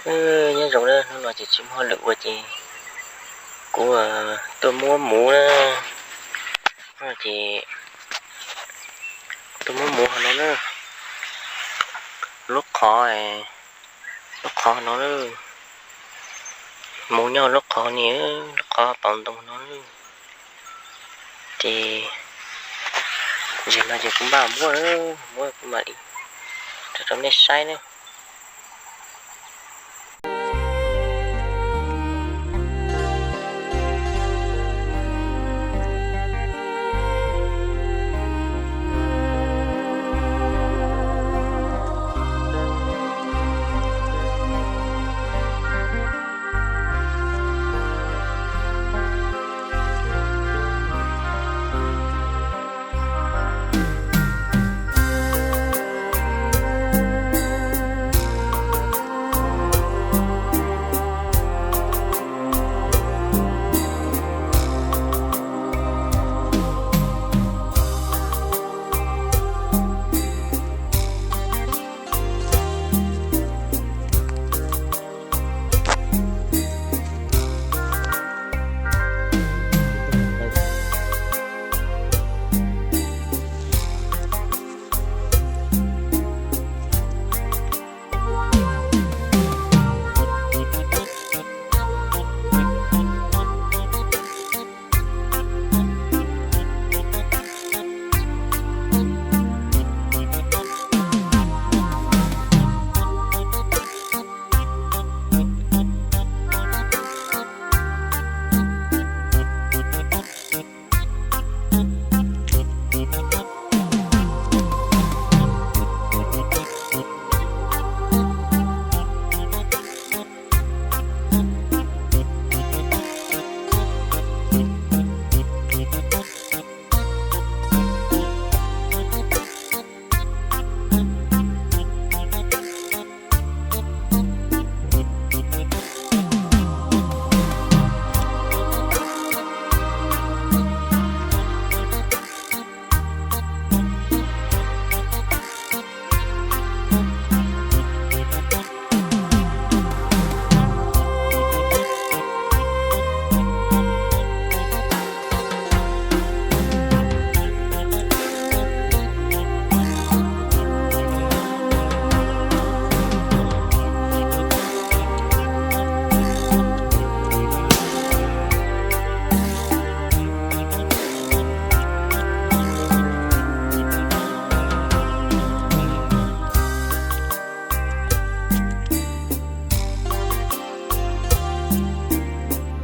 Nyob zoo na, hnub no ces tsis muaj hauj lwm ua ces kuv tuaj muab muv na, ces tuaj muab muv hauv no na, lub qhov, lub qhov no na, muv nyob lub qhov ni, lub qhov pauv ntoo no. Ces zaum no ces kuv npaj muab, muab kuv mam li rau nej saib na.